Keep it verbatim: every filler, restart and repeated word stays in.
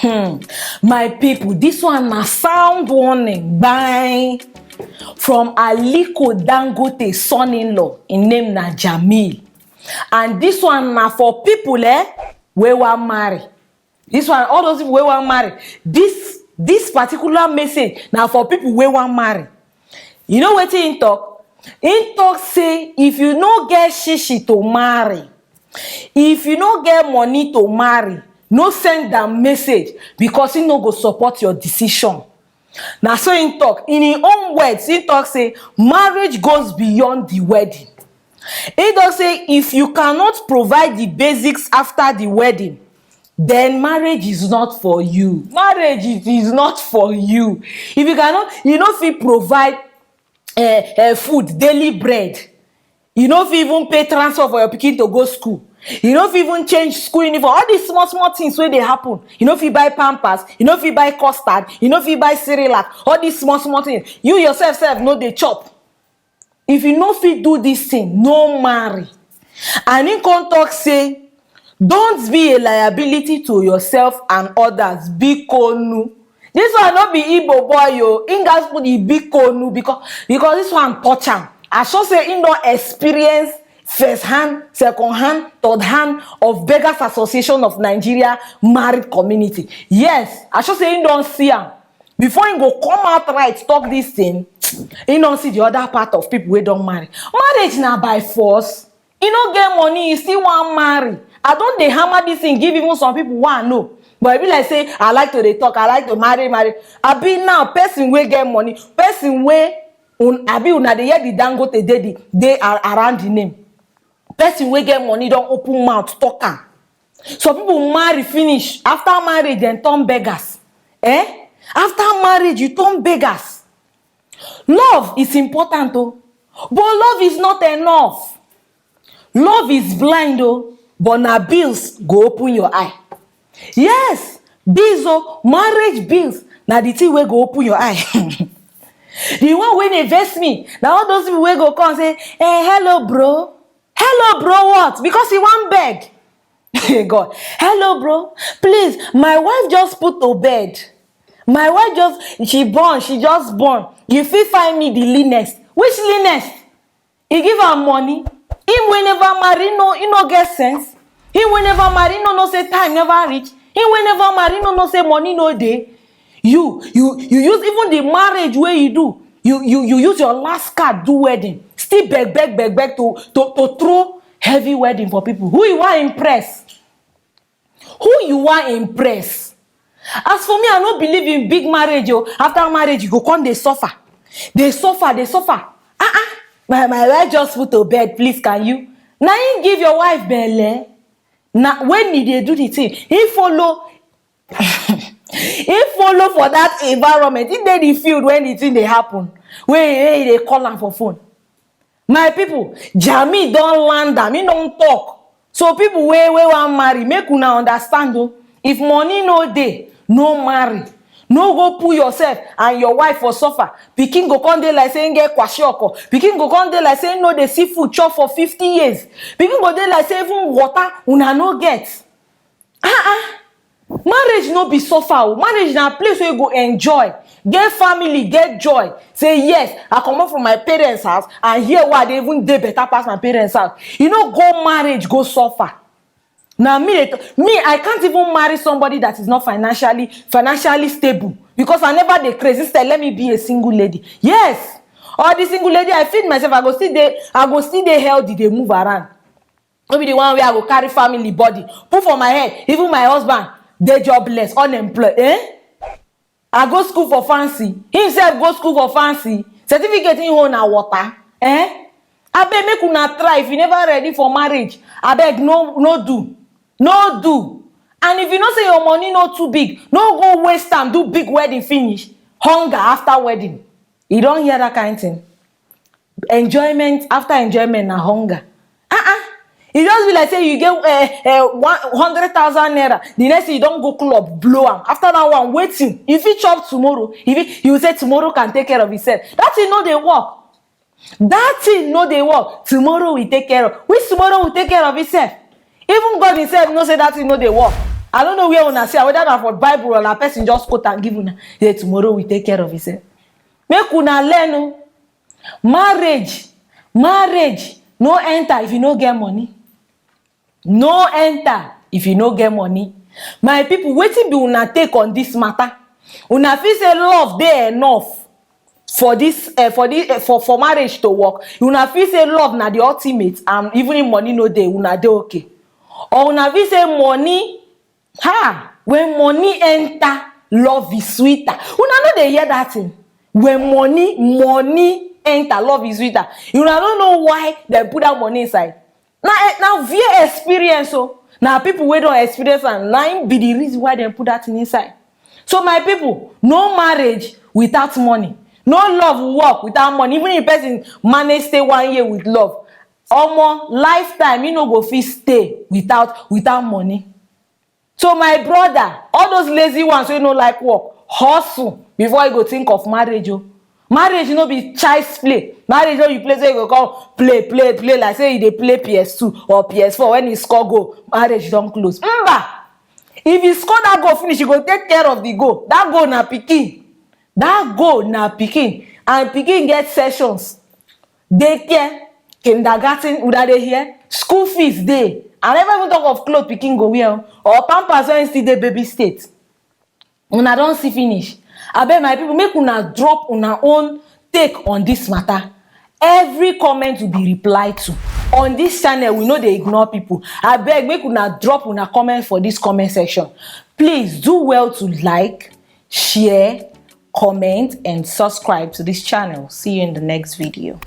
Hmm. My people, this one na sound warning by from Aliko Dangote son-in-law. Im name na Jamil. And this one na for people, eh, wey wan marry. This one, all those people wey wan marry. This, this particular message na for people wey wan marry. You know wetin im talk? Im talk say if you no get shishi to marry, if you no get money to marry, no send am message, because im no go support your decision. Na so im talk. In im own words, im talk say marriage goes beyond the wedding. Im talk say if you cannot provide the basics after the wedding, then marriage is not for you. Marriage is, is not for you. If you cannot, you no fit provide, eh, eh, food, daily bread. You no fit even pay transfer for your pikin to go school. You no fit even change school uniform. All these small, small things wey dey happen. You no fit buy Pampers. You no fit buy custard. You no fit buy Cerelac. All these small, small things. You yourself sef no dey chop. If you no fit do this thing, no marry. And im come talk say, don't be a liability to yourself and others. Bikonu. This one no be Igbo boy o. Im gats put the bikonu because, because this one touch am. I sure say im don experience first hand, second hand, third hand of Beggars Association of Nigeria married community. Yes, I sure say im don see am. Before im go come out right talk this thing, im don see the other part of people wey don marry. Marriage na by force. You no get money, you still wan marry. I don dey hammer this thing give even some people wey I know. But e be like say I like to dey talk, I like to marry, marry. Abi now, person wey get money, person wey un-, abi una dey hear the Dangote dey the, dey ar-, around the name. Person wey get money don open mouth talk am. Some people marry finish, after marriage dem turn beggars. Eh? After marriage you turn beggars. Love is important o, but love is not enough. Love is blind o, but na bills go open your eye. Yes, bills o, marriage bills na the thing wey go open your eye. The one wey dey vex me na all those people wey go come say, "Eh, hello bro." "Hello bro what?" Because he wan beg. Hey God. "Hello bro, please, my wife just put to bed. My wife just, she born, she just born. You fit find me the Linest." Which Linest? He give am money. Him wey never marry, no, he no get sense. Him wey never marry, he no know say time never reach. Him wey never marry, he no know say money no dey. You, you, you use even the marriage wey you do, you, you, you use your last card do wedding. Still beg, beg, beg, beg to, to, to throw heavy wedding for people. Who you wan impress? Who you wan impress? As for me, I no believe in big marriage o. After marriage, you go come dey suffer. Dey suffer, dey suffer. Ah, ah. "My, my wife just put to bed, please, can you?" Na him give your wife belle. Na when he dey do the thing, he follow, he follow for that environment. He dey the field when the thing dey happen. Wey, wey he dey call am for phone. My people, Jamil don land am, he don talk. So people wey, wey wan marry, make una understand o. If money no dey, no marry. No go put yourself and your wife for suffer. Pikin go come dey like say him get kwashiorkor. Pikin go come dey like say him no dey see food chop for fifty years. Pikin go dey like say even water una no get. Ah, ah. Marriage no be suffer o. Marriage na place where you go enjoy, get family, get joy. Say, "Yes, I comot from my parents' house and here wey I dey even dey better pass my parents' house." You no go marriage go suffer. Na me dey t-, me, I can't even marry somebody that is not financially, financially stable, because I never dey craze. Instead, let me be a single lady. Yes, all the single lady, I feed myself. I go still dey, I go still dey healthy, dey move around. No be the one wey I go carry family body put for my head. Even my husband dey jobless, unemployed. Eh? I go school for fancy. Himself go school for fancy. Certificate him hold na water. Eh? Abeg, make una try. If you never ready for marriage, abeg, no, no do. No do. And if you know say your money no too big, no go waste am do big wedding finish. Hunger after wedding. You don hear that kind thing? Enjoyment after enjoyment na hunger. Ah, ah. E just be like say you get, eh, eh, one hundred thousand naira. The next thing, you don go club, blow am. After that one, wetin? You fit chop tomorrow. You fit, you say tomorrow can take care of itself. That thing no dey work. That thing no dey work. Tomorrow will take care of. Which tomorrow will take care of itself? Even God himself know say that thing no dey work. I don't know where una see am, whether na for Bible or na person just quote and give una. Say tomorrow we take care of himself. Make una learn o. Marriage, marriage no enter if you no get money. No enter if you no get money. My people, wetin be una take on this matter? Una feel say love dey enough for this, uh, for this, uh, for, for marriage to work? Una feel say love na the ultimate, and even if money no dey, una dey okay? Or una feel say money, ha, when money enter, love is sweeter? Una no dey hear that thing? When money, money enter, love is sweeter. Una no know why dem put that money inside? Na, eh, na via experience o. Na people wey don experience am, na im be the reason why dem put that thing inside. So my people, no marriage without money. No love work without money. Even if person manage stay one year with love, omo, lifetime, you no go fit stay without, without money. So my brother, all those lazy ones wey no like work, hustle before you go think of marriage o. Marriage no be child's play. Marriage no be place wey you go come play, play, play like say you dey play P S two or P S four. When you score goal, marriage don close. Mba! If you score that goal finish, you go take care of the goal. That goal na pikin. That goal na pikin. And pikin get sessions. Daycare, kindergarten, una dey hear? School fees dey. I never even talk of cloth pikin go wear o, or pampers when still dey baby state. Una don see finish. Abeg, my people, make una drop una own take on this matter. Every comment will be replied to. On this channel, we no dey ignore people. Abeg, make una drop una comment for this comment section. Please do well to like, share, comment, and subscribe to this channel. See you in the next video.